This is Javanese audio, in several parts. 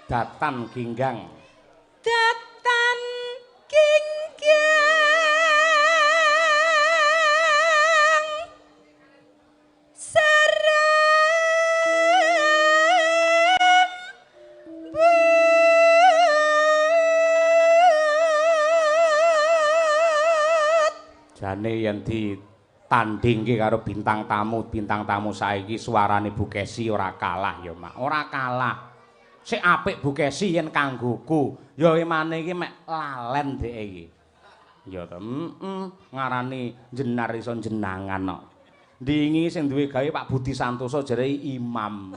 Datan ginggang. Datan ginggang serembut. Jane yen ditandingke karo bintang tamu saiki suarane Bu Kesi ora kalah ya, Mak. Ora kalah. Sik apik Bu Kesi yen kanggoku. Ya emane iki mek lalen dhek iki. Ya to, ngarani jenar iso jenangan kok. Ndingi sing duwe gawe Pak Budi Santoso jere imam.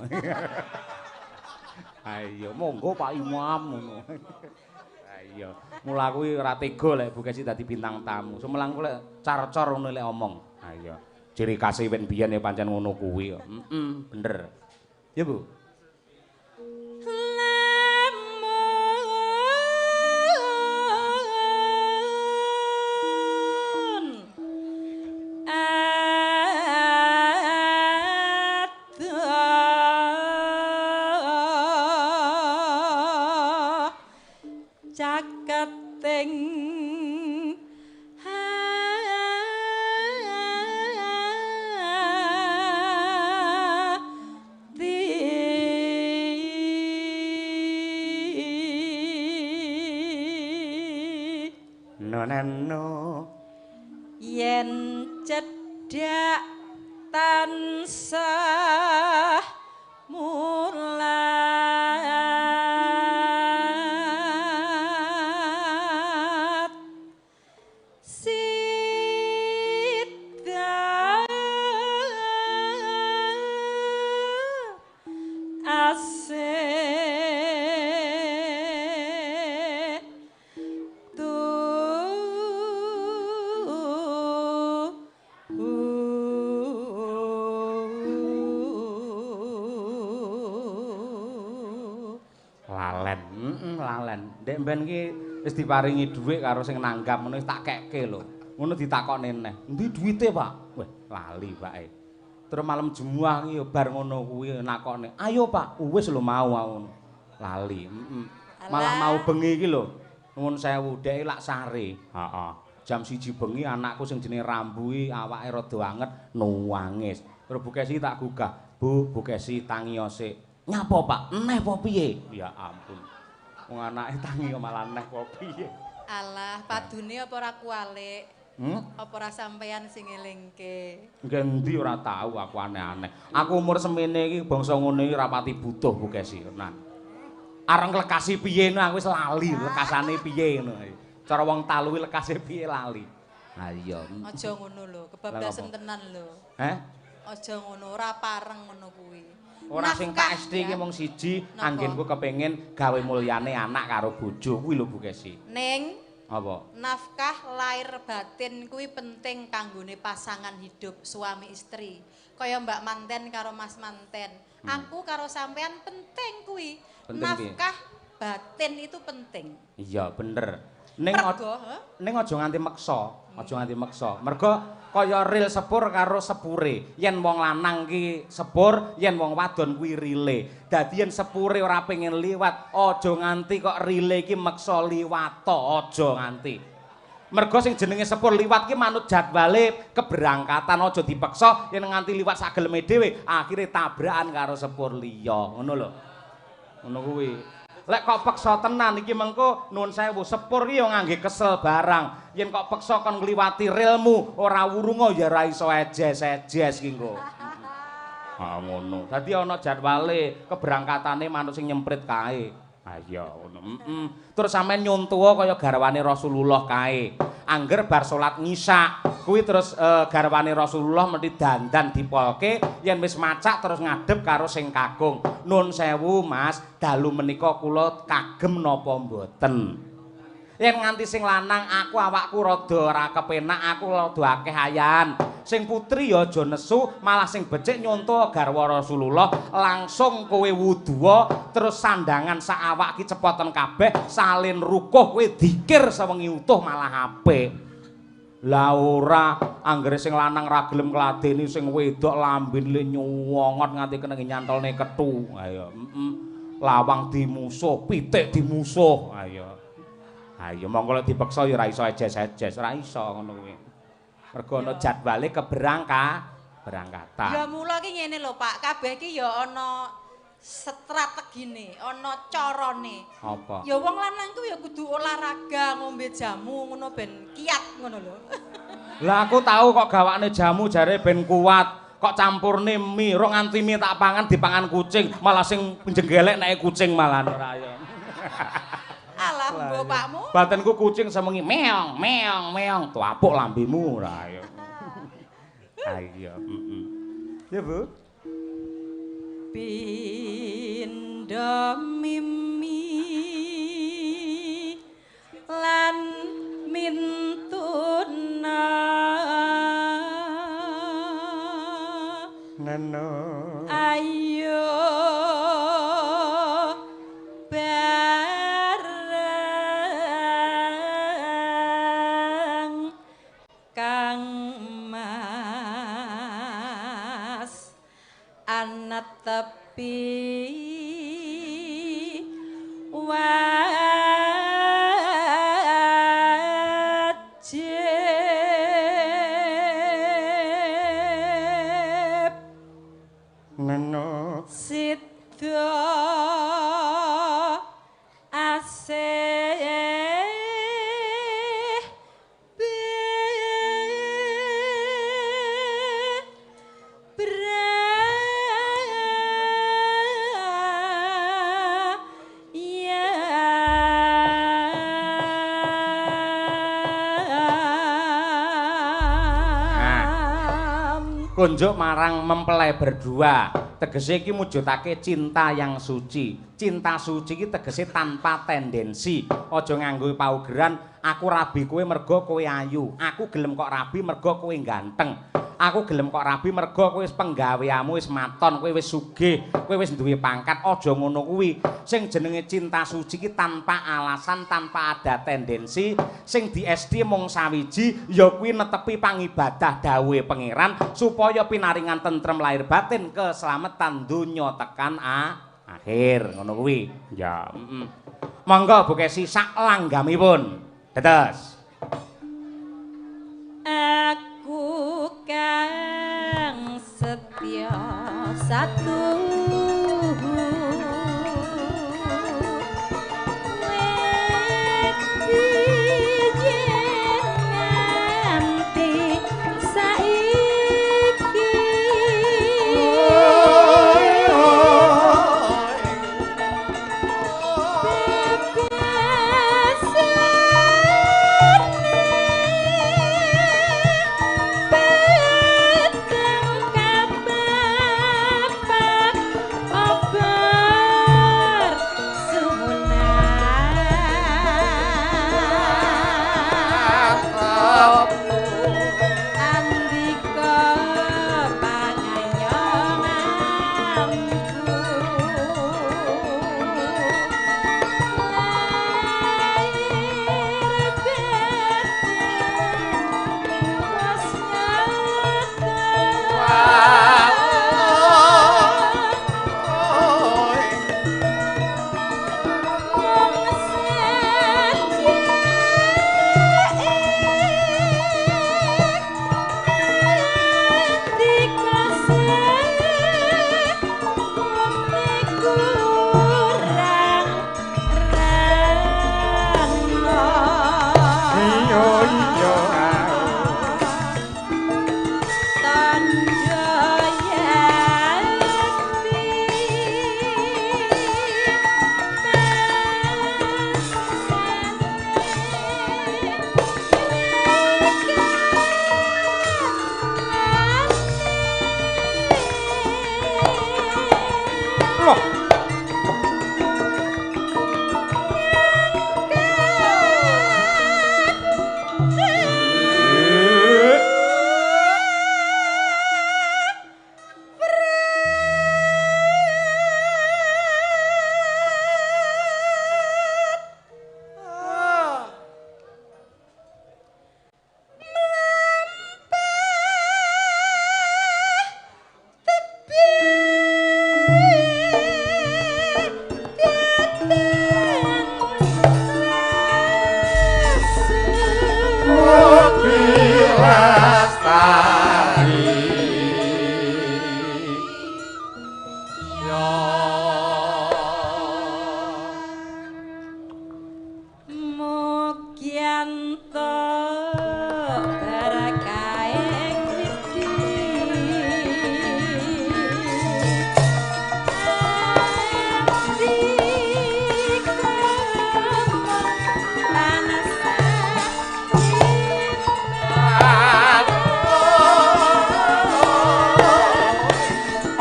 Ayo monggo Pak Imam ngono. Ayo, mula kuwi ora tega lek Bu Kesi dadi bintang tamu. Sumelang ku lek carcor ngono lek omong. Ayo, ciri khase wen biyen ya pancen ngono kuwi kok. Bener. Ya, Bu. Lamun adoh caketing hati. No neno. Yen cedhak tansah mulat sida asih Lalen, lalen. Ndek mben ki wis diparingi dhuwit karo sing nanggap ngono wis tak kekke lho. Ngono ditakokne neh. Endi duwite, Pak? Weh, lali Pake. Terus malam Jumat ki ya bar ngono kuwi nakokne. Ayo, Pak. Wis lho mau aku. Lali, Malah mau bengi iki lho. Nuwun sewu, dhek lak sare. Heeh. Jam 1 bengi anakku sing jenenge Rambu iki awake rada anget nuwangis. Terus Bu Kesi tak gugah. Bu, Bu Kesi tangiyo sik. Nyapa, Pak? Neh apa piye? Ya ampun. Wong anake tangi kok malah neh apa piye? Alah, padune apa ora kualik? Apa ora sampeyan sing ngelingke? Nggih endi ora tau aku aneh-aneh. Aku umur semene iki bangsa ngene iki ora pati butuh Bu Kesi, tenan. Areng lekasi piye ngono aku wis lali, lekasane piye ngono. Cara wong talu lekase piye lali. Ha iya. Aja ngono lho, kebablasan tenan lho. Heh? Aja ngono, ora pareng ngono kuwi. Ora sing tak esti iki mung siji, anggenku kepengin gawe mulyane anak karo bojo kuwi lho Bu Kesi. Ning apa? Nafkah lahir batin kuwi penting kanggone pasangan hidup suami istri. Kaya Mbak Manten karo Mas Manten. Aku karo sampean penting kuwi. Nafkah batin itu penting. Iya, bener. Ning ning aja nganti meksa, aja nganti meksa. Mergo kaya ril sepur karo sepure. Yen wong lanang ki sepur, yen wong wadon kuwi rile. Dadi yen sepure ora pengen liwat, aja nganti kok rile iki meksa liwata, aja nganti. Mergo sing jenenge sepur liwat ki manut jadwale keberangkatan, aja dipeksa yen nganti liwat sak geleme dhewe, akhire tabrakan karo sepur liya. Ngono lho. Ngono kuwi. Lek kok peksa tenan iki mengko nuwun sewu sepur ki ya ngangge kesel barang. Yen kok peksa kon ngliwati relmu ora wurunga ya ora iso ejes-ejes ki engko. Ha ngono. Dadi ana jadwale keberangkatane manut sing nyemprit kae. Ha iya ngono. Terus sampean nyuntuwa kaya garwane Rasulullah kae. Angger bar salat ngisak kuwi terus garwane Rasulullah mesti dandan dipolke yen wis macak terus ngadep karo sing kakung. Nun sewu Mas, dalu menika kula kagem napa mboten? Yen nganti sing lanang aku awakku rada ora kepenak, aku rada akeh ayan. Sing putri ya aja nesu, malah sing becik nyonto garwa Rasulullah, langsung kowe wuduwa terus sandangan sak awak ki cepoten kabeh, salin rukuh kowe dikir sewengi utuh malah apik. Lah ora, anggere sing lanang ra gelem ngladeni sing wedok lambene nyuwongot nganti kena nyantolne kethu. Ayo, Lawang dimusuh, pitik dimusuh. Ayo. Ayo monggo lek dipeksa ya ora iso ejes-ejes, ora iso ngono kuwi. Mergo ana jadwale keberangkatan. Ya mula ki ngene lho Pak, kabeh ki ya ana strategine, ana carane. Apa? Ya wong lanang kuwi ya kudu olahraga, ngombe jamu ngono ben kiat ngono lho. Lah aku tahu kok gawakne jamu jare ben kuat. Kok campurne mie, rong nganti mie tak pangan dipangan kucing, malah sing jenggelek nek kucing malah ora ya. Alah bapakmu. Batinku kucing semengi meong meong meong, tuapuk lambemu ora ya. Ayo, heeh. Ya, Bu. Pindha mimi lan mintuna neno ayo bareng Kang Mas ana tepi wajib neno sida asih Kunjuk marang mempelai berdua, tegese iki mujudake cinta yang suci. Cinta suci iki tegese tanpa tendensi. Aja nganggo paugeran aku rabi kowe mergo kowe ayu, aku gelem kok rabi mergo kowe ganteng, aku gelem kok rabi mergo kowe wis penggaweamu wis maton, kowe wis sugih, kowe wis duwe pangkat. Aja ngono kuwi. Sing jenenge cinta suci iki tanpa alasan, tanpa ada tendensi. Sing di SD mung sawiji ya kuwi netepi pangibadah dawuhe pangeran supaya pinaringan tentrem lahir batin, keselamatan donya tekan akhir. Ngono kuwi. Ya, heeh. Monggo Bu Kesi sak langgamipun. Dados. Aku kang setya satu bebas.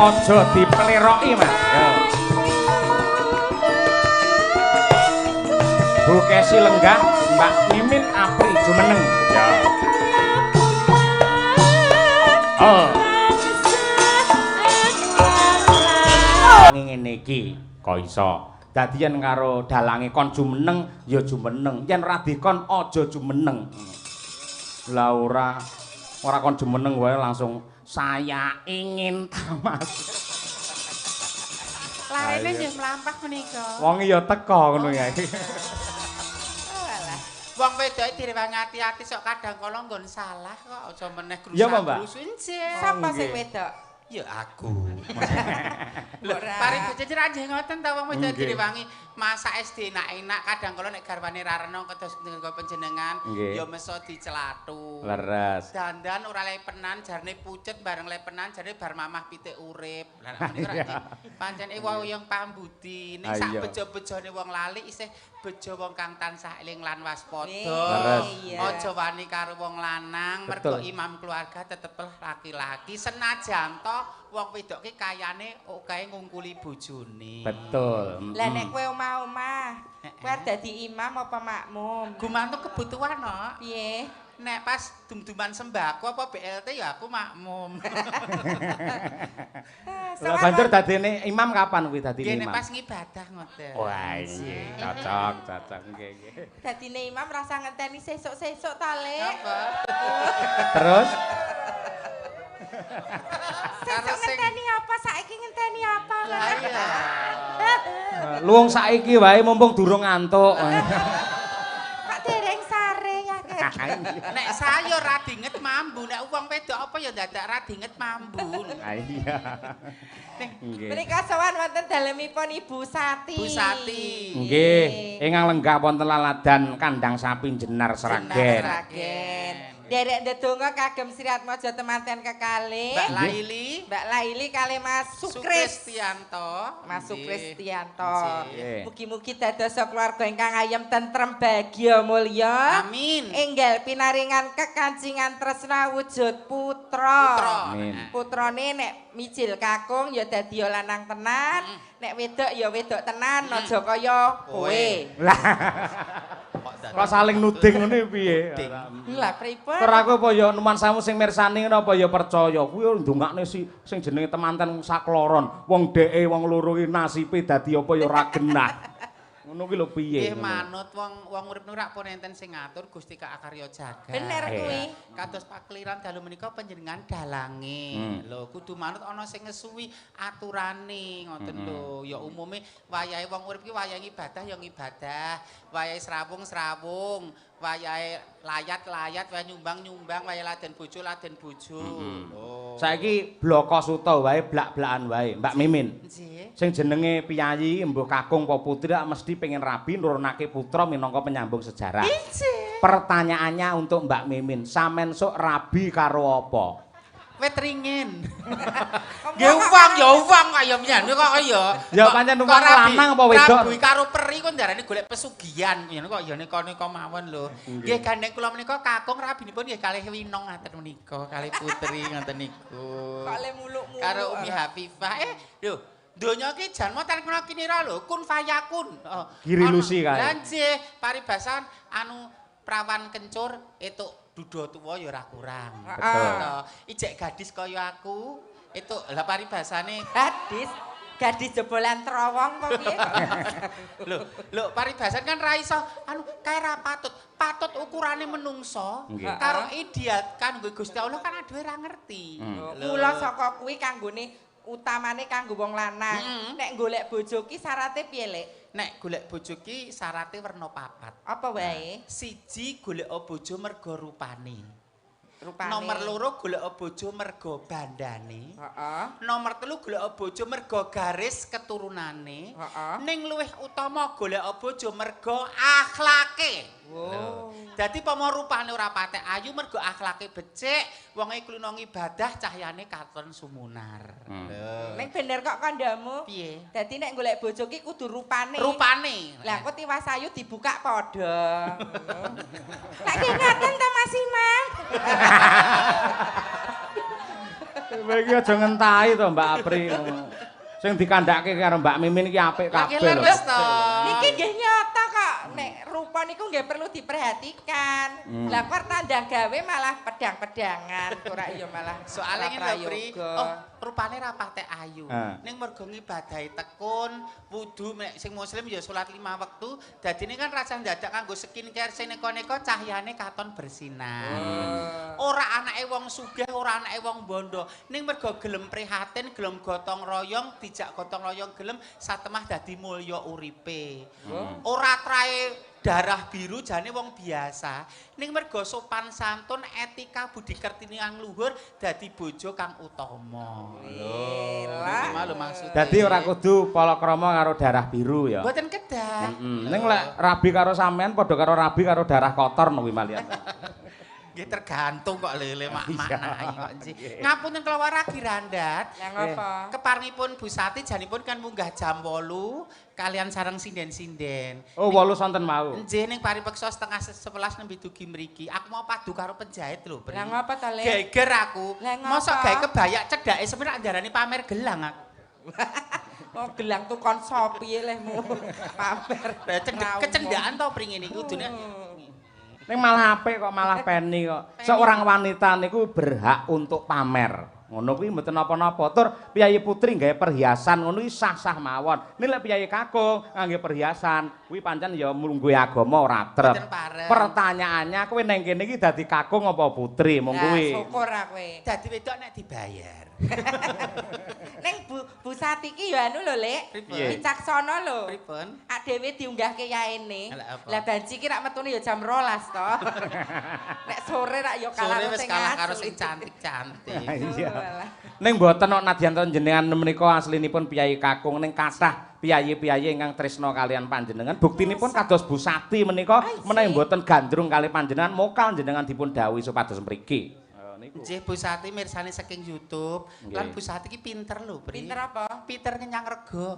Aja dipleroki, Mas. Yo. Bu Kesi lenggah, Mbak Mimin Apri jumeneng. Ya. Oh. Ngene iki kok iso. Dadi yen karo dalange kon jumeneng ya jumeneng, yen ora dikon aja jumeneng. Lah ora kon jumeneng wae langsung saya ingin tamat. Larene nggih mlampah menika. Wong ya teko ngono ya. Wong wedoke direwangi ati-ati sok kadang kala nggon salah kok aja meneh grusak-grusu. Sapa sing wedok? Ya aku. Lho, paribasa nggih ngoten ta wong wedok direwangi masak SD enak-enak kadang kala nek garwane ra rena kados panjenengan ya meso dicelatu. Leres. Dandan ora lepenan jarne pucet bareng lepenan jarne bar mamah pitik urip. Lah nek menika ra pancen wong pambudi ning sak bejo-bejone wong lali isih bejo wong kang tansah eling lan waspada. Aja wani karo wong lanang mergo imam keluarga tetep laki-laki senajan to wong wedok ki kayane okehe ngungkuli bojone. Betul. Lah nek kowe omah-omah, kowe dadi imam apa makmum? Gumantung kebutuhan no. Piye? Nek pas dum-duman sembako apa BLT ya aku makmum. Lah banjur dadine imam kapan kuwi dadine imam? Nggih nek pas ngibadah ngoten. Wah iya, cocok, cocok nggih nggih. Dadine imam rasa ngenteni sesuk-sesuk ta, Lek. Apa? Terus sesuk ngenteni apa saiki ngenteni apa? Lah iya. Luwung saiki wae mumpung durung ngantuk. Kok dereng sare ya. Nek sayur ra dinget mambu, nek wong wedok apa ya dadak ra dinget mambu. Ha iya. Menika sowan wonten dalemipun Ibu Sati. Bu Sati. Nggih, ingkang lenggah wonten laladan kandang sapi Jenar Sragen. Sragen. Derek ndedonga kagem Sri Atmaja temanten kekalih. Mbak Laili. Mbak Laili kalih Mas Sukristianto. Mas Sukristianto. Mugi-mugi dados keluarga ingkang ayem tentrem bagya mulya. Amin. Enggal pinaringan kekancingan tresna wujud putra. Amin. Putrane nek mijil kakung ya dadi lanang tenan, nek wedok ya wedok tenan, aja kaya kowe. Lah. Kok saling nuding ngene piye? Lah pripun? Tur aku apa ya numansamu sing mirsani ngono apa ya percaya kuwi ndongakne si sing jenenge temanten sakloron. Wong dheke wong loro iki nasibe dadi apa ya ora genah. Ngono kuwi lho piye? Nggih manut wong wong urip ora pun enten sing ngatur Gusti Kaakarya jagat. Bener kuwi. Kados pakeliran dalu menika panjenengan dalange. Lho kudu manut ana sing ngesuwi aturane ngoten lho. Ya umume wayahe wong urip ki wayahe ibadah ya ngibadah, wayahe srawung-srawung, wayahe layat-layat, wayahe nyumbang-nyumbang, wayahe laden bojo laden bojo. Lho. Saiki bloko suta wae blak-blakan wae, Mbak Mimin. Nggih. Sing jenenge piyayi mbuh kakung apa putri mesti pengen rabi nurunake putra minangka penyambung sejarah. Pertanyaannya untuk Mbak Mimin, sampean sok rabi karo apa? Wit ringin. Nggih uang ya uang kaya mbiyen kok ya. Ya pancen uang lanang apa wedok? Rabi karo peri kok ndarani golek pesugihan mbiyen kok ya nika-nika mawon lho. Nggih gandeng kula menika kakung rabinipun nggih kalih Winong ngaten menika, kalih putri ngoten niku. Kok le muluk-muluk. Karo Umi Hafifah. Lho donya ki janma tan kinira lho, kun fayakun. Giri lusi kae. Lah nggih, paribasan anu prawan kencur etuk duda tuwa ya ora kurang. Betul. Ijek gadis kaya aku, etuk lah paribasane gadis, gadis jebolan terowong apa piye? Lho, lho paribasan kan ra iso anu kae ra patut. Patut ukurane menungso karo ideal kanggo Gusti Allah kan aduwe ra ngerti. Mula saka kuwi kanggone utamane kanggo wong lanang. Nek golek bojo ki syarate piye, Lek? Nek golek bojo ki syarate werna papat. Apa wae? Siji golek bojo mergo rupane. Rupane. Nomor loro golek bojo mergo bandane. Heeh. Nomor telu golek bojo mergo garis keturunane. Heeh. Ning luwih utama golek bojo mergo akhlake. Wow. Dadi pomo rupane ora patek ayu mergo akhlake becik, wonge kulino ngibadah cahyane katon sumunar. Lho. Ning bener kok kandhamu. Piye? Dadi nek golek bojo ki kudu rupane. Rupane. Lah kok tiwas ayu dibuka padha. Lak ki ngaten ta Mas Imam? Kowe iki aja ngentahi to Mbak Apri. Sing dikandhake karo Mbak Mimin iki apik kabeh lho. Niki nggih nyata kok nek rupa niku nggih perlu diperhatikan. Lah kok tandang gawe malah pedang-pedangan ora iya malah. Soale ngene lho Pri, oh rupane ra patek ayu. Ning mergo ngibadahi tekun, wudu nek sing muslim ya salat 5 wektu, dadine kan rasah ndadak nganggo skincare sing neko-neko cahyane katon bersinar. Ora anake wong sugih, ora anake wong bondo. Ning mergo gelem prihatin, gelem gotong royong, dijak gotong royong gelem satemah dadi mulya uripe. Ora trae darah biru jane wong biasa. Ning mergo sopan santun, etika budi kertini kang luhur dadi bojo kang utama. Lho, maksud. Dadi ora kudu palakrama karo darah biru ya. Mboten kedah. Ning lek rabi karo sampean padha karo rabi karo darah kotor no kuwi malian. Nggih tergantung kok lele mak-maknai kok nggih. Ngapunten kula waragi randat. Lah ngapa? Keparengipun Bu Sati janipun kan munggah jam 8 kalian sareng sinden-sinden. Oh, 8 sonten mau. Nggih ning paripeksa 10:30 nembe dugi mriki. Aku mau padu karo penjahit lho, Pri. Lah ngapa ta, Le? Geger aku. Mosok gawe kebayak cedhake semen rak ndarani pamer gelang aku. Oh, gelang tukon Shopee lehmu. Pamer. Kecendhakan to Pri ngene iki kudune. Ning malah apik kok malah peni kok. Seorang wanita niku berhak untuk pamer. Ngono kuwi mboten napa-napa. Tur piyayi putri nggawe perhiasan ngono kuwi sah-sah mawon. Ning lek piyayi kakung ngangge perhiasan kuwi pancen ya mlungguhe agama ora trep. Pertanyaannya kowe ning kene iki dadi kakung apa putri mung kuwi. Syukur kowe. Dadi wedok nek dibayar. Ning Bu Sati ki ya anu lho, Lek. Wicaksana lho. Pripun? Ak dhewe diunggahke yaene. Lah banci ki rak metune ya jam 12 to. Nek sore rak ya kalah sing kalah karo sing cantik-cantik. Iya. Ning mboten kok nadyan to jenengan menika aslinipun piyayi kakung ning kathah piyayi-piyayi ingkang tresna kalian panjenengan. Buktinipun kados Bu Sati menika menawi mboten gandrung kali panjenengan mokal jenengan dipun dawuhi supados mriki. Nggih Bu Sati mirsani saking YouTube. Lan Bu Sati ki pinter lho, Pri. Pinter apa? Pinter ngenyang rega.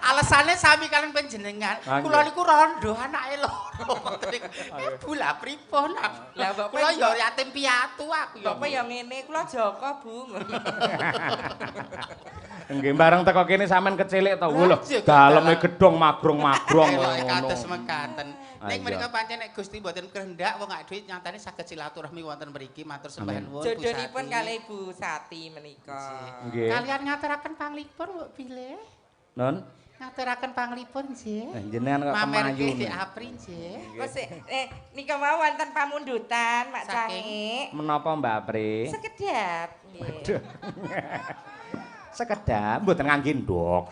Alesane sami kalian panjenengan. Kula niku rondo anake loro. Bu lah pripun? Lah kula ya yatim piatu aku ya. Bapak ya ngene, kula Joko, Bu. Nggih, bareng teko kene sampean kecilik to. Lho, daleme gedhong magrong-magrong ngono. Kados mekaten. Ning menika pancen nek Gusti mboten kehendak wong gak duit nyatane saged silaturahmi wonten mriki matur sembah nuwun Bu Sati. Jodhonipun kalih Bu Sati menika. Kalian ngaturaken panglipur Mbok Bilih. Nun? Ngaturaken panglipur nggih. Jenengan kok kemayu. Mamerke Dik Apri nggih. Wis nika mau wonten pamundutan Mak Cangik. Menapa Mbak Apri? Sekedap nggih. Sekedap mboten ngangge ndok.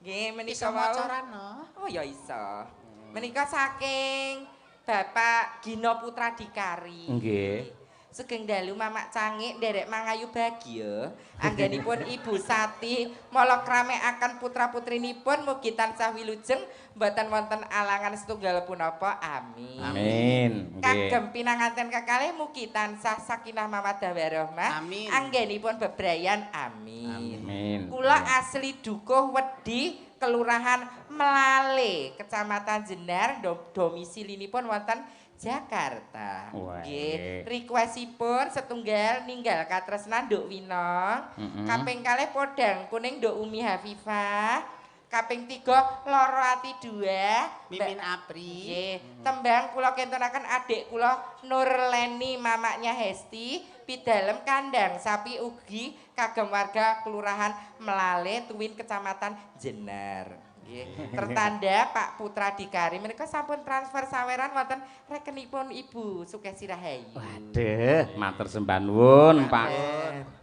Nggih menika iso maca rano. Oh ya iso. Menika saking Bapak Gino Putra Dikari. Nggih. Sugeng dalu Mamak Cangik nderek mangayu bagya. Anggenipun Ibu Sati mala krameaken putra-putrinipun mugi tansah wilujeng mboten wonten alangan setunggal punapa. Amin. Amin. Kagem pinanganten kekalih mugi tansah sakinah mawaddah warahmah. Anggenipun bebrayan. Amin. Amin. Kula asli Dukuh Wedi Kelurahan Melale, Kecamatan Jenar, domisilinipun wonten Jakarta. Nggih, requestipun setunggal ninggal katresnan Nduk Winong, kaping kalih podang kuning Nduk Umi Hafifah, kaping 3 loro ati 2 Mimin Apri. Nggih, tembang kula kentonaken adik kula Nurleni mamaknya Hesti pidalem kandang sapi ugi kagem warga Kelurahan Melale Tuwin Kecamatan Jenar. Nggih. Tertanda Pak Putra Dikari menika sampun transfer saweran wonten rekenipun Ibu Sukesi Rahayu. Waduh, matur sembah nuwun Pak.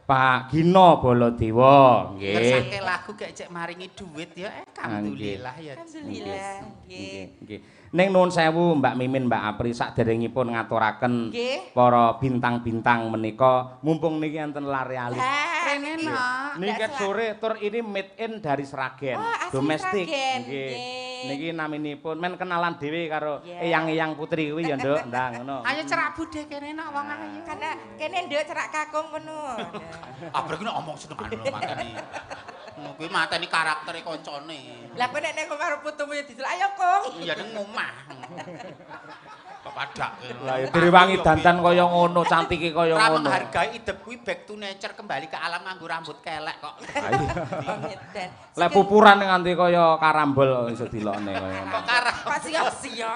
Pak Gino Baladewa. Nggih. Kersake lagu gek cek maringi duit ya alhamdulillah ya. Alhamdulillah. Nggih. Nggih. Ning nuwun sewu Mbak Mimin Mbak Apri saderengipun ngaturaken para bintang-bintang menika mumpung niki enten lare alit. Rene no. Niki sore tur ini made in dari Sragen. Domestik. Nggih. Niki naminipun men kenalan dhewe karo eyang-eyang putri kuwi ya Nduk, ndang ngono. Ayo cerak budhe kene nok wong ayu. Karena kene Nduk cerak kakung ngono. Ah berarti nek omong senengane mateni. Ngono kuwi mateni karaktere kancane. Lah kowe nek ning omah putumu ya diceluk ayo Kung. Iya ning omah. Padake. Lah ya direwangi dandan kaya ngono, cantike kaya Ora ngono. menghargai idep kuwi back to nature, kembali ke alam nganggo rambut kelek kok. Edan. Lek pupuran nganti kaya karambol iso dilokne kaya ngono. Kok karep. Kok sia-sia.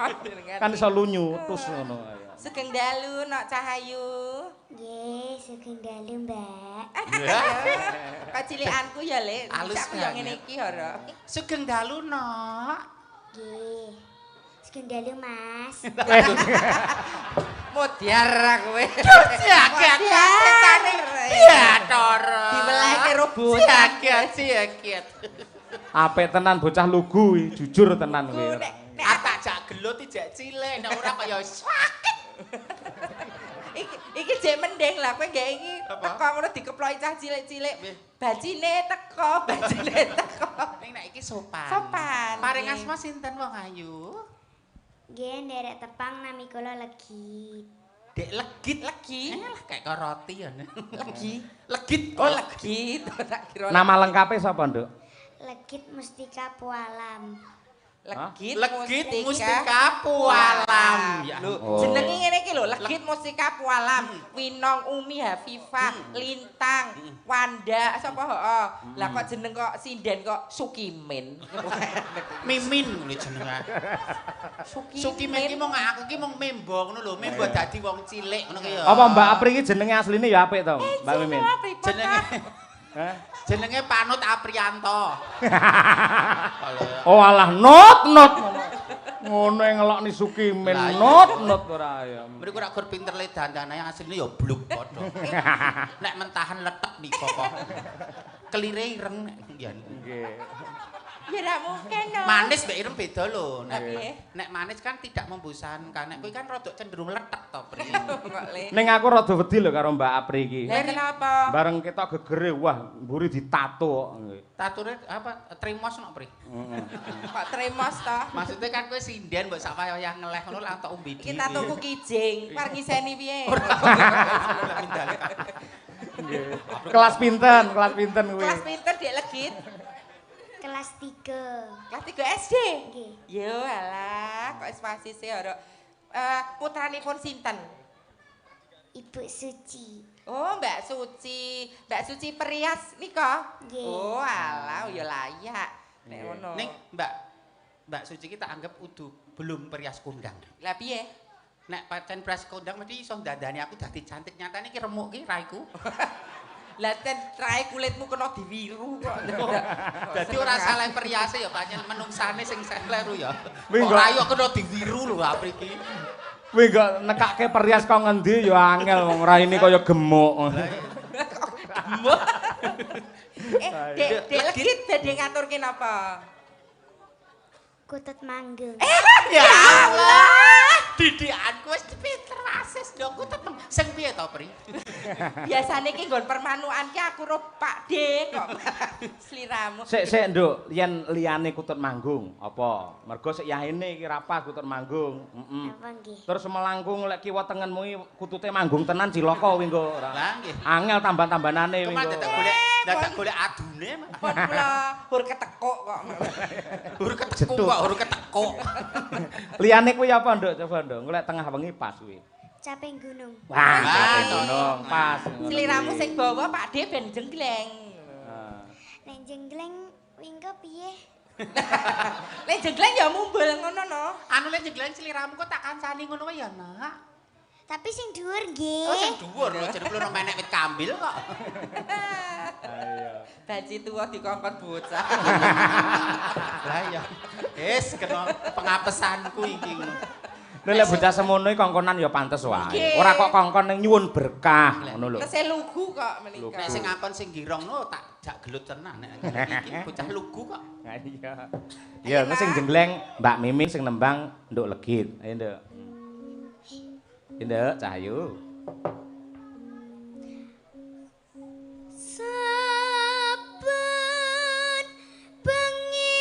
Kan iso lunyu tus ngono kaya. Sugeng dalu Nok Cahayu. Nggih, sugeng dalu, Mbak. Kok cilikanku ya, Lek. Alus Aku yang ngene iki, Horo. Sugeng dalu, Nok. Nggih. Sugeng dalu, Mas. Modiar kowe. Jagat Modiar. Ya, Toro. Diwelehke karo bocah. Jagat, jagat. Apik tenan bocah lugu kuwi, jujur tenan kuwi. Nek nek Tak jak gelut jak cilik, nek ora kaya sakit. Iki jek mending lah kowe nggak iki teko ngono dikeploki cah cilik-cilik. Bajine teko, bajine teko. Ning nek iki sopan. Sopan. Paring asma sinten wong ayu? Nggih, nderek tepang nami kula Legit. Dek Legit. Legi. Eh, kayak kok roti ya. Legi. Legit. Oh, Legit. Tak kira. Nama lengkapnya sapa, Nduk? Legit Mustika Pualam. Legit, Legit Mustika Pualam. Ya. Lho, Oh. jenenge ngene iki lho, Legit Mustika Pualam, Winong Umi Hafifah, Lintang, Wanda, sapa heeh. Lah kok jeneng kok sinden kok Sukimin. Mimin ngono jenenge. Sukimin ki mung aku ki mung membo ngono lho, membo dadi wong cilik ngono ki ya. Apa Mbak Apri iki jenenge asline ya apik to, Mbak Mimin? Jenenge Hah? jenenge Panut Aprianto. Oh alah not not. Ngono ngelokni Sukimin not not ora ya. Mriku ora gur pinter le dandane asline ya bluk padha. Nek mentahan letek nika kok. Kelire ireng nek ya. Nggih. Ya ora mungkin no. Manis mbek ireng beda lho. Nek Piye? nek manis kan tidak membosankan. Nek kuwi kan rada cenderung letek to, Pri. Kok le. Ning aku rada wedi lho karo Mbak Apri iki. Lah kenapa? Bareng ketok gegere wah mburi ditato kok. Nggih. Tatune apa trimos nok, Pri. Kok tremos to? Maksudnya kan kowe sinden mbok sak wayah ngeleh ngono lak entuk umbi Iki tatoku kijing, arep ngiseni piye? Nggih. Kelas pinten? Kelas pinten kuwi? Kelas pinten Dek Legit? Kelas 3. Kelas 3 SD. Nggih. Yo alah, kok wis wasise ora. Putranipun sinten? Ibu Suci. Oh, Mbak Suci. Mbak Suci perias nika. Nggih. Oh, alah ya layak. Nek ngono. Ning Mbak Mbak Suci ki tak anggap udu belum perias kondang. Lah piye? Nek pancen perias kondang mesti iso ndandani aku dadi cantik, nyatane ki remuk ki raiku. Lah ten trae kulitmu kena diwiru kok. Dadi ora salah periase ya pancen menungsane sing kleru ya. Kok rai kok kena diwiru lho Apri iki. Kuwi kok nekake perias kok ngendi ya angel wong raine kaya gemuk. Gemuk. Dek Dek Legit badhe ngaturke napa? Kutut manggung. Ya Allah. Didikanku wis pinter wasis ndok kutut sing piye to, Pri? Biasane ki nggon permanukan ki aku ro Pak D kok. Sliramu. Sik sik Nduk, yen liyane kutut manggung apa? Mergo sik yahene iki ra pas kutut manggung. Heeh. Apa nggih? Terus melangkung lek kiwa tengenmu iki kutute manggung tenan cilaka kuwi engko ora. Lah nggih. Angel tambah-tambanane kuwi Cuma engko. dadak golek dadak golek adune. Pun kula hur ketekuk kok. Hur ketekuk kok, hur ketekuk. Liyane kuwi apa, Nduk? Coba, Nduk. Engko lek tengah wengi pas kuwi. Caping gunung. Wah, caping gunung pas. Sliramu sing bawa Pak D ben jenggleng. Nek jenggleng wingko piye? Lek jenggleng ya mumbul ngono no. Anu lek jenggleng sliramu kok tak kancani ngono wae ya, Nak. Tapi sing dhuwur nggih. Oh, sing dhuwur lho jare kula menek wit kambil kok. Ayo. Baji tuwa dikongkon bocah. Lah iya. Wis kena pengapesanku iki ngono. Nek lek bocah semono iki kongkonan ya pantes wae. Ora kok kongkon ning nyuwun berkah ngono lho. Tesih lugu kok menika. Nek sing ngakon sing girong no tak jak gelut tenan nek iki bocah lugu kok. Ha iya. Ya engko sing jenggleng Mbak Mimin sing nembang Nduk Legit. Ayo Nduk. Ayo Nduk Cahyu. Saben bengi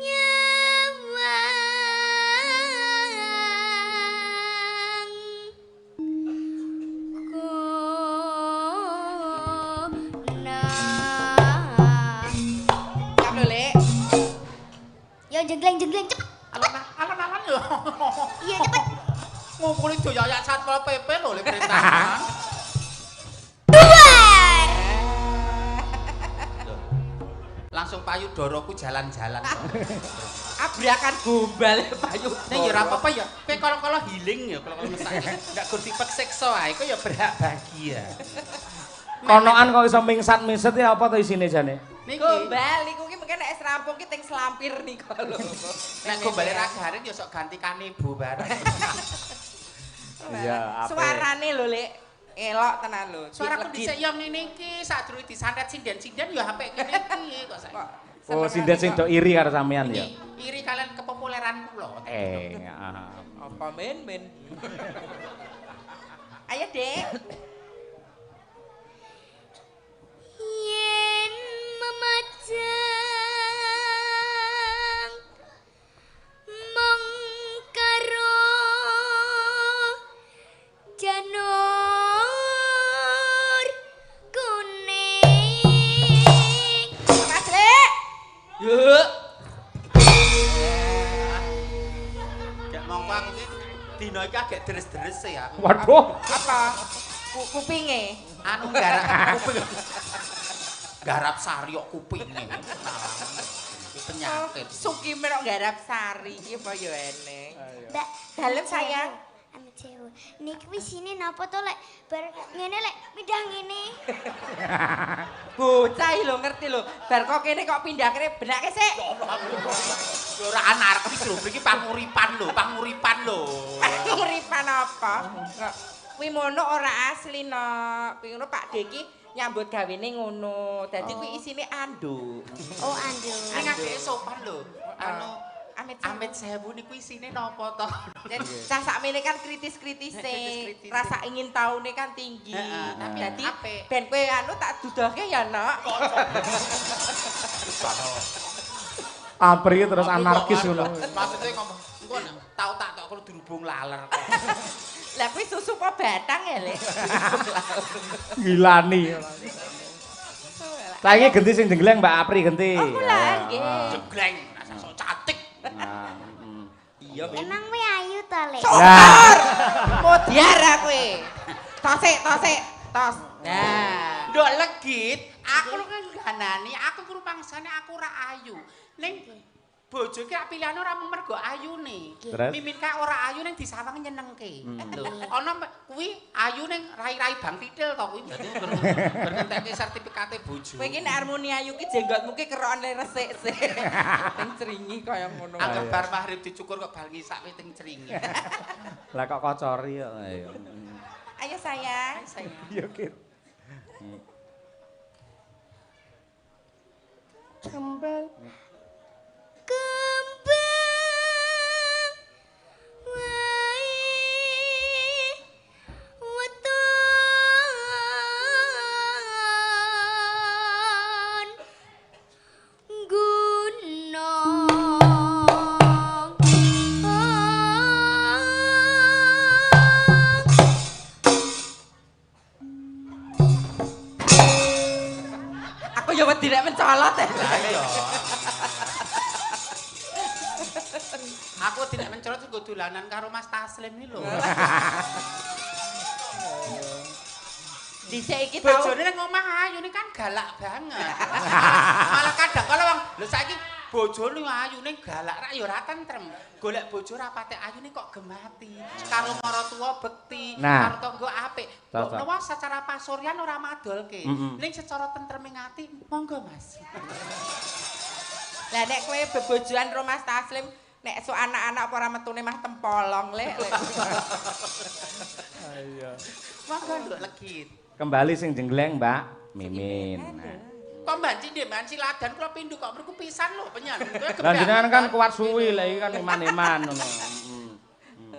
nyawang kona. Siap lho, Lek. Ayo jengleng-jengleng cepet. Alon-alon yo. Iya cepet. Ngumpuli doyayak Satpol PP lho le perintahan. Duar. Langsung payudaraku jalan-jalan. Abrakan gombal payudara. Ning ya ora apa-apa ya. Kowe kala-kala healing ya, kala-kala mesake. Ndak gur dipeksiksa ae, kowe ya berhak bahagia. Konoan kok iso mingsat-mingset ya apa to isine jane? Niki Gombal niku ki mungkin nek rampung ki ting selampir niku lho. Nek gombale ra garing ya sok ganti kanebo bareng. Iya, apik. Suarane lho, Lek. Elok tenan lho. Suaraku dhisik ya ngene iki, sadurunge disantet sinden-sinden ya apik ngene iki kok saiki. Oh, sinden sing do iri karo sampean ya. Iri kalian kepopuleran kula. Apa men-men. Ayo, Dek. Yen memajang mung karo janur kuning. Mas, Lek. Yuk. Gak mongko aku iki dina iki agak deres-deres ya. Waduh. Apa? Kupinge. Anu garap kuping. Garap sari kok kupinge. Iki penyakit. Suki merok garap sari iki apa ya eneng. Mbak, Dalem sayang. Amit sewu. Niki wisine napa to lek bar ngene lek pindah ngene. Bocah iki lho ngerti lho. Bar kok kene kok pindah kene benake sik. Ya ora anarkis lho, mriki panguripan lho, panguripan lho. Panguripan apa? Kuwi mono ora asli no. Kuwi ngono Pak D iki nyambut gawene ngono. Dadi kuwi isine anduk. Oh, anduk. Ning agek sopan lho. Anu Amit amit sewu niku isine napa to? Cah sakmene kan kritis-kritise, Kritis-kritise. Rasa ingin tahune kan tinggi. Heeh, tapi Dadi apik. ben kowe anu tak dudohke ya, Nok. Apri terus anarkis ngono. Maksudnya ngomong, engko nek tau tak tok kalau dirubung laler kok. Lah kuwi susu apa batang ya, Lek? Gilani. Saiki genti sing jengleng Mbak Apri genti. Oh, kula nggih. Jegleng, rasa sok cantik. Nah, Iya, Emang kowe ayu to, Lek? Syukur. Modiar kowe. Tosik, tosik, tos. Nah. Nduk legit, aku lho ngganani, aku krumangsane aku ora ayu. Ning bojo iki pilihane ora mung mergo ayune. Terus? Mimin kae ora ayu ning disawang nyenengke. Lho, ana kuwi ayu ning rai-rai Bang Titil to kuwi. Dadi ber ngentekke sertifikate bojo. Kowe iki nek armoni ayu ki jenggotmu ki kerokane resik sik. Ting cringi kaya ngono. Angger bar maghrib dicukur kok bar ngisak wis ting cringi. Lah kok kocori kok. Ayo. Ayo sayang. Sayang. Iya, Kit. Kembang. Kembang wae weton gunung. Aku ya wedi nek mencolot. Lah iya. Aku tidak mencolot nggo dolanan karo Mas Taslim iki lho. Dhisik iki tau Bojone nang omah ayune kan galak banget. Malah kadang kala wong lho saiki bojone ayune galak rak ya ora tentrem. Golek bojo ra patek ayune kok gemati. Karo maratuwa bekti, Nah. karo tangga apik. Cocok. Menawa secara pasuryan ora madolke. Ning secara tentreming ati, monggo Mas. Lah nek kowe bebojoan karo Mas Taslim, nek sok anak-anak apa ora metune mah tempolong, Lek. Iya. Monggo nduk legit. Kembali sing jengleng Mbak Mimin. Nah. Kok mbanci ndek mbanci ladan kula pindho kok mriku pisan lho penyan. Lah jenengan kan kuat suwi lha iki kan iman-iman ngono.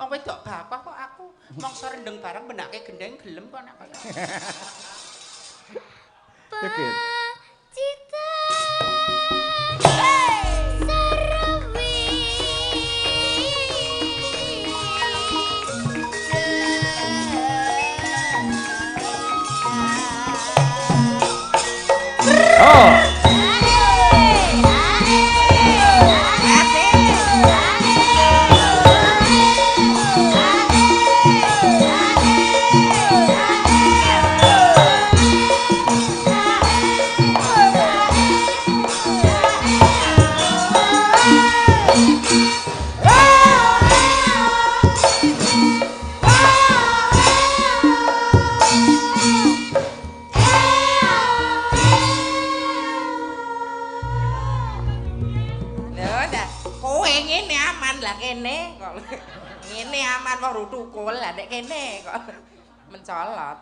Wong wedok bapak kok aku mongso rendeng bareng benake gendeng gelem kok nek kaya. Oke. Cita Sarawi. Oh. Asik. lah kene kok. Ngene aman wong tukul lah nek kene kok mencolot.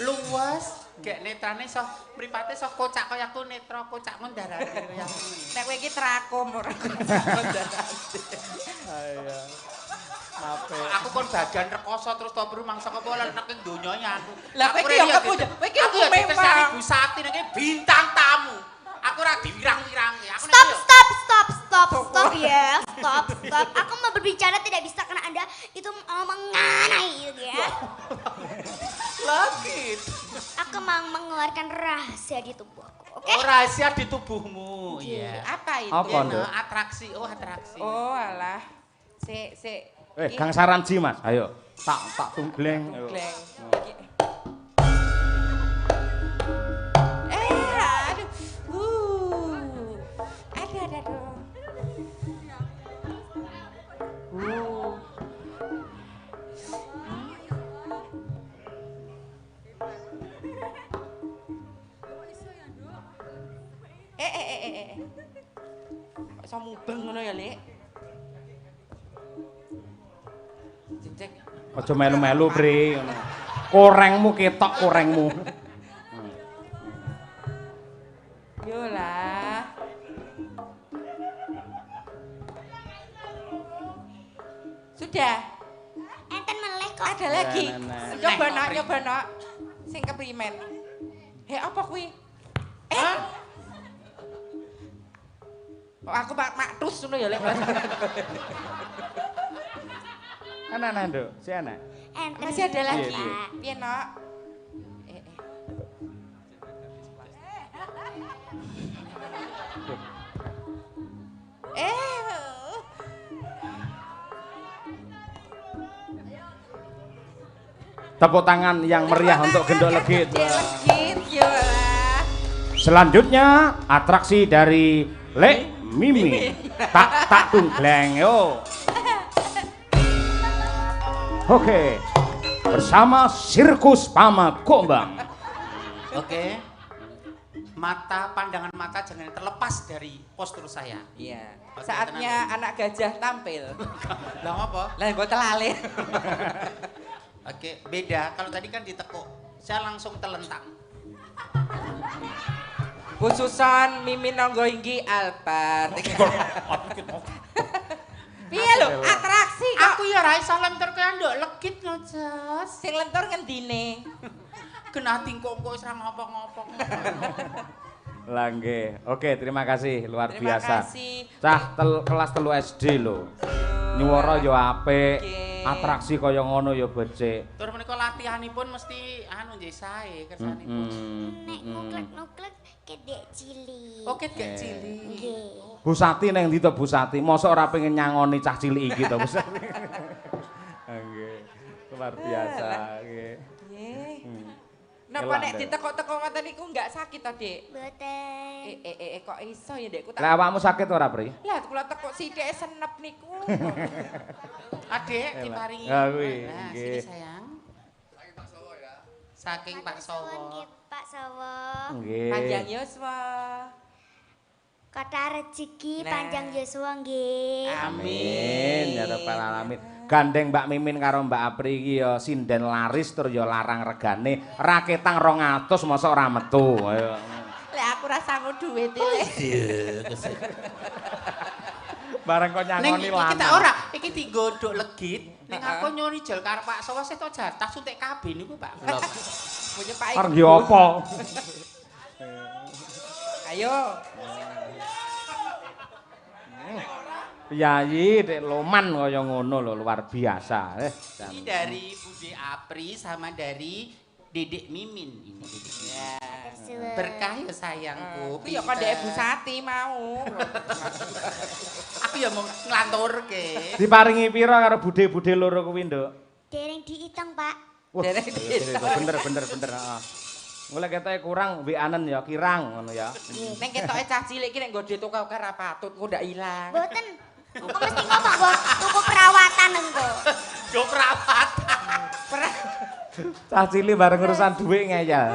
Luwes, gek netrane iso mripate iso kocak kaya aku netra kocak ndarane kaya aku. Nek kowe iki trakom ora kocak ndarane. Ayo. Ape. Aku kon bagian rekoso terus to mangsa apa lan nek donya aku. Lah kowe iki ya kowe iki aku ya ditersani Bu Sati nek bintang tamu. Aku ora diwirang-wirangke. Aku Stop ya. Stop. Aku mau berbicara tidak bisa karena Anda itu menganai gitu ya. Lagi. Aku mau mengeluarkan rahasia di tubuhku. Oke? Oh, rahasia di tubuhmu. Iya. Apa itu? Apa, Nduk? Atraksi. Oh, atraksi. Oh, alah. Sik, sik. Kang Saranji, Mas. Ayo. Tak tunggleng. Ayo. Aduh. Aduh. Kok iso mubeng ngono ya, Lik? Cek. Aja melu-melu, Bre, ngono. Korengmu ketok korengmu. Yo lah. Sudah. Enten meleh kok. Ada lagi. Coba nak, nyoba nak. Sing keprimen. Heh, apa kuwi? Oh, aku mak tus ngono ya lek. Ana Nduk, si ana. Masih ada lagi. Piye, Nok? Tepuk tangan yang meriah untuk Genduk Legit. Selanjutnya atraksi dari Lek Mimi. Tak tunggleng yo. Oke. Bersama Sirkus Pama Gombang. Oke. Mata, pandangan mata jangan terlepas dari postur saya. Iya. Saatnya anak gajah tampil. Lah apa? Lah nggo telale. Oke, beda. Kalau tadi kan ditekuk, saya langsung telentang. Bu Susan Mimin Nonggo Inggi Alphard. Piye lho, atraksi kok. Aku ya ora iso lentur kaya nduk legit no, Jas. Sing lentur ngendine? Kena tingkok-kok wis ora ngopo-ngopo. Lah nggih. Oke, terima kasih, luar biasa. Terima kasih. Cah kelas 3 SD lho. Nyuwara ya apik, atraksi kaya ngono ya becik. Tur menika latihanipun mesti anu nggih sae kersanipun. Nek nuklek-nuklek kedek cilik. Oh, kedek cilik. Nggih. Bu Sati neng ndi to Bu Sati? Mosok ora pengen nyangoni cah cilik iki to Bu Sati. Nggih. Luar biasa nggih. Nggih. Napa nek ditekuk-tekuk ngoten niku enggak sakit to, Dik? Mboten. Kok iso ya, Dik? Lah awakmu sakit ora, Pri? Lah kula tekuk sithik senep niku. Adik diparingi. Ha kuwi. Nah, sini sayang. Saking Pak Sawo ya. Saking Pak Sawo. Pak Sawo. Nggih. Panjang yuswa. Kota rezeki panjang yuswa nggih. Amin ya rabbal alamin. Gandeng Mbak Mimin karo Mbak Apri iki ya sinden laris tur ya larang regane. Raketang 200 mosok ora metu. Ayo. Lek aku ora sangu dhuwit iki. Bareng kok nyangoni lanang. Iki tak ora, iki digodhog legit. Ning aku nyoni jel karo Pak Sawo sik to jatah suntik kabeh niku Pak. Punya Pak. Arep yo apa? Ayo. Piyayi dek loman kaya ngono lho, luar biasa. Ini dari Bude Apri sama dari Dedek Mimin ini. Ya. Berkah ya sayangku. Kuwi ya kok ndek Bu Sati mau. Aku ya mau nglanturke. Diparingi pira karo bude-bude loro kuwi, Nduk? Dereng diitung, Pak. Dereng diitung. Bener. Heeh. Mulai ketoke kurang WA-nen ya, kirang ngono ya. Ning ketoke cah cilik iki nek nggo dhuwit akeh ora patut, engko ndak ilang. Mboten. Engko mesti ngomong nggo tuku perawatan engko. Nggo perawatan. Cah cilik bareng urusan dhuwit ngeyel.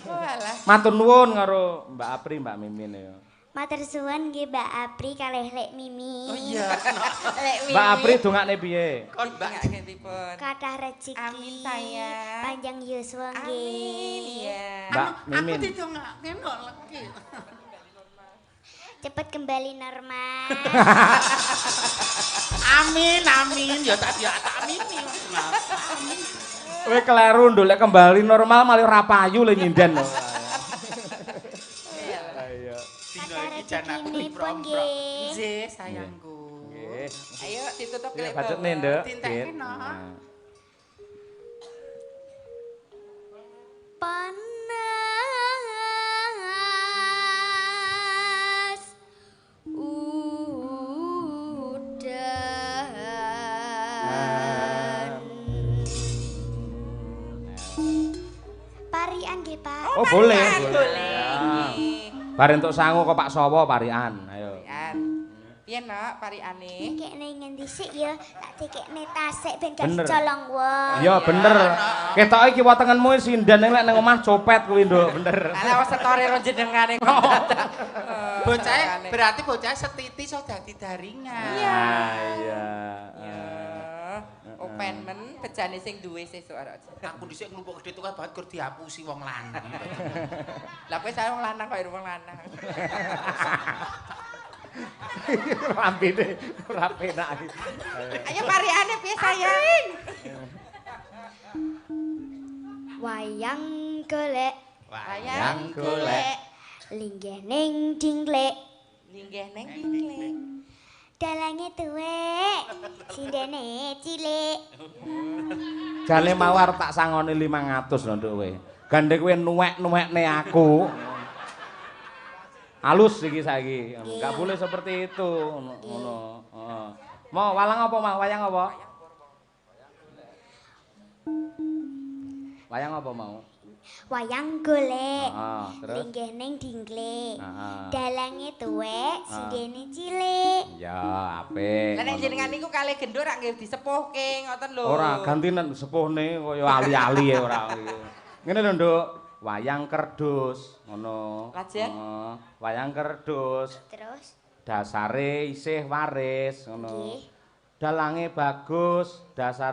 Walah. Matur nuwun karo Mbak Apri, Mbak Mimin ya. Matur suwun nggih Mbak Apri kalih Lek Mimi. Oh iya. Lek Mimi. Mbak Apri dongakne piye? Kon Mbak dipun. Kathah rezeki. Amin sayang. Panjang yuswa nggih. Amin iya. Mbak Mimin. Aku didongake kok legi. Cepet kembali normal. Amin amin ya tak ya tak amini. Amin. Kowe kleru nduk lek kembali normal malah ora payu le nyinden. Iya. Dino iki jan aku Rezekinipun nggih. Nggih sayangku. Nggih. Ayo ditutup Ya kelek. bacutne nduk. Dintekke, no. Panas udan. Parian nggih, Pak. Oh, boleh, Parian, boleh. boleh. Ya. Nggih. Bar entuk sangu kok Pak Sowo parian. Ayo. Parian. Piye nok pariane? Dikekne ngendi sik ya, tak dikekne tasik ben gak Bener. dicolong wong. Iya bener. Ketoke kiwa tengenmu sinden nek nang omah copet kuwi nduk, bener. Alah wis setore ro jenengane kok. Bocah berarti bocah setiti iso dadi daringan. Iya. Iya. Ya. Open men bejane sing duwe sesuk arek. Aku dhisik nglumpuk gedhe tukang banget gur dihapusi wong lanang. Lah kowe saya wong lanang kok wong lanang. Rambine ora penak iki. Ayo pariane piye sayang? Wayang golek Wayang golek. linggih ning dingklek. Linggih ning dingklek. Dalange tuwek, sindene cilik. Jane mau arep tak sangoni 500 lho nduk kowe. Gandhe kowe nuwek-nuwekne aku. Halus iki saiki. Enggak boleh seperti itu. Ngono. Heeh. Mau walang apa mau? Wayang apa? Wayang apa mau? Wayang golek. Heeh, terus? Linggih ning dingklek. Heeh. Dalange tuwek, sindene cilik. Ya, apik. Lah nek jenengan niku kalih genduk rak nggih disepuhke ngoten lho. Ora gantinen sepuhne kaya ali-ali ya ora iki. Ngene lho, Nduk. Wayang kerdus ngono. Lajeng? Heeh, wayang kerdus. Terus Dasare isih waris ngono. Nggih. Dalange bagus, dasare